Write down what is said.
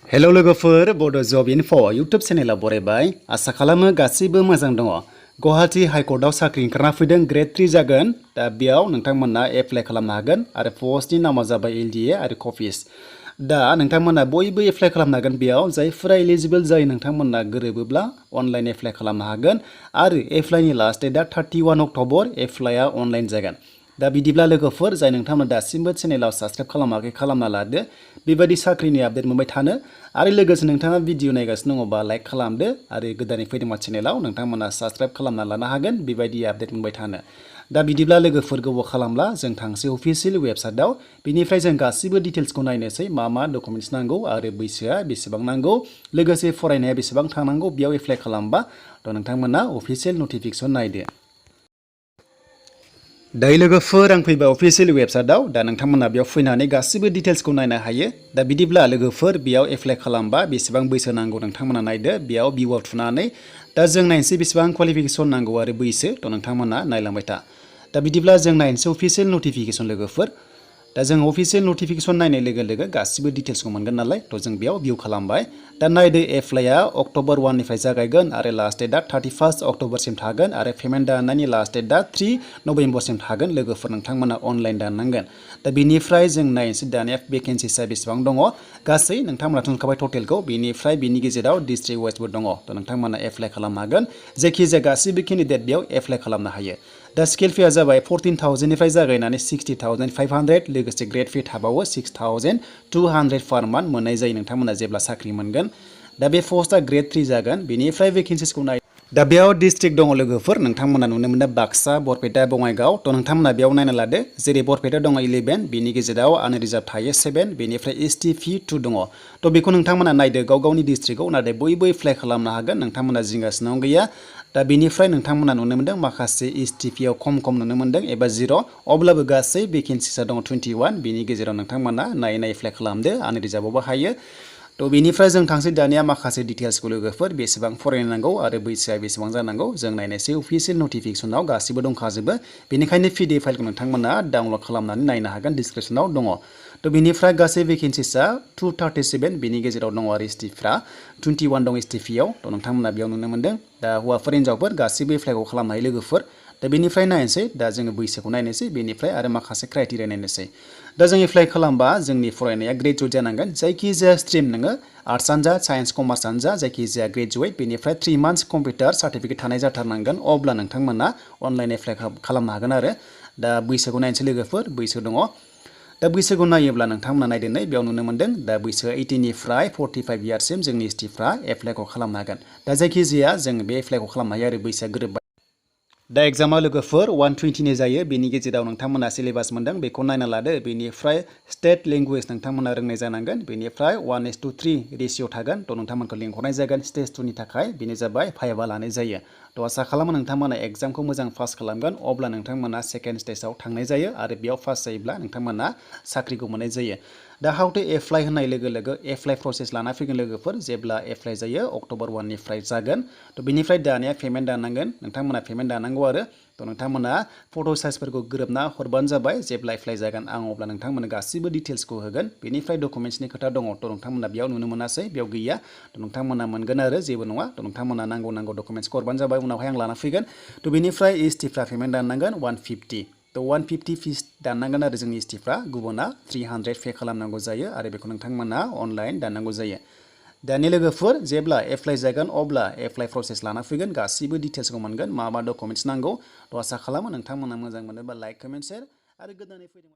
Hello लोगोफोर बड' जब enough' YouTube चेनेलाव बरायबाय आसा खालामो गासैबो मोजां दङ। गुवाहाटी हाइकर्टआव साख्रि ओंखारना फैदों ग्रेड 3 जागोन। दा बेयाव नोंथांमोना एप्लाइ खालामनो हागोन आरो पस्टनि नामा जाबाय LDA आरो कपिस्ट। दा नोंथांमोना बयबो एप्लाइ खालामनो हागोन बेयाव जायफोरा एलिजिबल जायो नोंथांमोना गोरोबोब्ला अनलाइन एप्लाइ खालामनो हागोन आरो एप्लाइनि लास्ट डेटआ 31 अक्ट'बर एप्लाइआ अनलाइन जागोन। दा बिदिब्ला लोगोफोर जाय नोंथांमोना दासिमबो चेनेलाव साबस्क्राइब खालामाखै खालामना लादो बेबायदि साख्रिनि आपडेट मोनबाय थानो आरो लोगोसे नोंथाङा भिडिअ नायगासिनो दङबा लाइक खालामदो आरो गोदानै फैदोंबा चेनेलाव नोंथांमोना साबस्क्राइब खालामना लानो हागोन बेबायदि आपडेट मोनबाय थानो। दा बिदिब्ला लोगोफोर गोबाव खालामला जों थांसै अफिसियेल वेबसाइटआव बिनिफ्राय जों गासिबो डिटेल्सखौ नायनोसै मा डकुमेन्ट्स नांगौ आरो बैसोआ बेसेबां नांगौ लोगोसे फरायनाया बेसेबां थानांगौ बेयाव एप्लाइ खालामबा थ' नोंथांमोना अफिसियेल नटिफिकेसन नायदो। दायो लोगोफोर आं फैबाय अफिसियेल वेबसाइटआव दा नोंथांमोना बेयाव फैनानै गासिबो डिटेल्सखौ नायनो हायो। दा बिदिब्ला लोगोफोर बेयाव एप्लाइ खालामबा बेसेबां बैसो नांगौ नोंथांमोना नायदो बेयाव भिउआव थुनानै दा जों नायनोसै बेसेबां क्वालिफिकेसन नांगौ आरो बैसो थ' नोंथांमोना नायलांबाय था। दा बिदिब्ला जों नायनोसै अफिसियेल नटिफिकेसन लोगोफोर। दा जों अफिसियेल नटिफिकेसन नायनाय लोगो लोगो गासिबो डिटेल्सखौ मोनगोन नालाय थ' जों बेयाव भिउ खालामबाय। दा नायदो एप्लाइआ अक्ट'बर 1 निफ्राय जागायगोन आरो लास्ट डेटआ 31 अक्ट'बरसिम थागोन आरो पेमेन्ट दाननायनि लास्ट डेटआ 3 नभेम्बरसिम थागोन लोगोफोर नोंथांमोना अनलाइन दाननांगोन। दा बेनिफ्राय जों नायनोसै दानिया भेकेन्सिसा बेसेबां दङ गासै नोंथांमोना थुनखाबाय टटेलखौ बेनिफ्राय बिनि गेजेराव डिस्ट्रिक्ट वाइसबो दङ थ' नोंथांमोना एप्लाइ खालामनो हागोन जायखिजाया गासिबो केन्डिडेट बेयाव एप्लाइ खालामनो हायो। दा स्केल फेया जाबाय 14,000 निफ्राय जागायनानै 60,500 लोगोसे ग्रेड फे थाबावो 6,200 पार मान्थ मोननाय जायो नोंथांमोना जेब्ला साख्रि मोनगोन। दा बे पस्टआ ग्रेड 3 जागोन बेनिफ्राय भेकेन्सिसखौ नाय दा बेयाव डिस्ट्रिक्ट दङ लोगोफोर नोंथांमोना नुनो मोनो बाक्सा बरपेटा बङाइगाव थ' नोंथांमोना बेयाव नायना लादो जेरै बरपेटा दङ 11 बेनि गेजेराव आनरिजार्भ थायो 7 बेनिफ्राय ST फि 2 दङ थ' बेखौ नोंथांमोना नायदो गाव गावनि डिस्ट्रिक्टआव नाथाय बयबो एप्लाइ खालामनो हागोन नोंथांमोना जिंगासिनायाव गैया। दा बेनिफ्राय नोंथांमोना नुनो मोनदों माखासे ST फियाव खम नुनो मोनदों एबा 0 अब्लाबो गासै भेकेन्सिसा दङ 21 बेनि गेजेराव नोंथांमोना नायै एप्लाइ खालामदो आनरिजार्भआवबो हायो। थ' बेनिफ्राय जों थांसै दानिया माखासे डिटेल्सखौ लोगोफोर बेसेबां फरायनांगौ आरो बैसोआ बेसेबां जानांगौ जों नायनोसै अफिसियेल नटिफिकेसनाव गासिबो दंखाजोबो बेनिखायनो PDF फाइलखौ नोंथांमोना डाउनलड खालामनानै नायनो हागोन डिसक्रिपसनाव दङ। थ' बेनिफ्राय गासै भेकेन्सिसा 237 बेनि गेजेराव दङ आरो STफ्रा 21 दं STफियाव थ' नोंथांमोना बेयाव नुनो मोनदों। दा हौवाफोर हिन्जावफोर गासिबो एप्लाइखौ खालामनो हायो लोगोफोर। दा बेनिफ्राय नायनोसै दा जोङो बैसोखौ नायनोसै बेनिफ्राय आरो माखासे क्राइटेरिया नायनोसै। दा जों एप्लाइ खालामबा जोंनि फरायनाया ग्रेजुवेट जानांगोन जायखिजाया स्ट्रिम नोङो आर्ट्सआनो जा साइन्स कमार्सआनो जा जायखिजाया ग्रेजुवेट बेनिफ्राय 3 मान्थ्स कम्पिउटार सार्टिफिकेट थानाय जाथारनांगोन अब्ला नोंथांमोना अनलाइन एप्लाइ खालामनो हागोन आरो। दा बैसोखौ नायनोसै लोगोफोर बैसो दङ। दा बैसोखौ नायोब्ला नोंथांमोना नायदो नै बेयाव नुनो मोनदों दा बैसोआ 18 निफ्राय 45 इयार्ससिम जोंनि STफ्रा एप्लाइखौ खालामनो हागोन। दा जायखिजाया जों बे एप्लाइखौ खालामनो हायो आरो बैसोआ गोरोबबाय। दा एग्जामा लोगोफोर 120 जायो बेनि गेजेराव नोंथांमोना सिलेबास मोनदों बेखौ नायना लादो बेनिफ्राय स्टेट लेंगुवेज नोंथांमोना रोंनाय जानांगोन बेनिफ्राय 1:3 रेशिय' थागोन थ' नोंथांमोनखौ लिंहरनाय जागोन स्टेज 2 नि थाखाय बेनो जाबाय भाइभा लानाय जायो। थ' आसा खालामो नोंथांमोना एग्जामखौ मोजां पास खालामगोन अब्ला नोंथांमोना सेकेन्ड स्टेजाव थांनाय जायो आरो बेयाव पास जायोब्ला नोंथांमोना साख्रिखौ मोननाय जायो। दा हाउ टु एप्लाइ होननाय लोगो लोगो एप्लाइ प्रसेस लाना फैगोन लोगोफोर जेब्ला एप्लाइ जायो अक्ट'बर 1 निफ्राय जागोन थ' बेनिफ्राय दानिया पेमेन्ट दाननांगोन नोंथांमोना पेमेन्ट दाननांगौ आरो थ' नोंथांमोना फट' साइजफोरखौ गोरोबना हरबानो जाबाय जेब्ला एप्लाइ जागोन आं अब्ला नोंथांमोननो गासिबो डिटेल्सखौ होगोन बेनिफ्राय डकुमेन्ट्सनि खोथा दङ थ' नोंथांमोना बेयाव नुनो मोनासै बेयाव गैया थ' नोंथांमोना मोनगोन आरो जेबो नङा थ' नोंथांमोना नांगौ डकुमेन्ट्सखौ हरबानो जाबाय उनावहाय आं लाना फैगोन थ' बेनिफ्राय STफ्रा पेमेन्ट दाननांगोन 150 थ' 150 फिस दाननांगोन आरो जोंनि STफ्रा गुबुना 300 पे खालामनांगौ जायो आरो बेखौ नोंथांमोना अनलाइन दाननांगौ जायो। दानि लोगोफोर जेब्ला एप्लाइ जागोन अब्ला एप्लाइ प्रसेस लाना फैगोन गासिबो डिटेल्सखौ मोनगोन मा डकुमेन्ट्स नांगौ थ' आसा खालामो नोंथांमोना मोजां मोनोबा लाइक कमेन्ट शेयार आरो गोदानै फैदों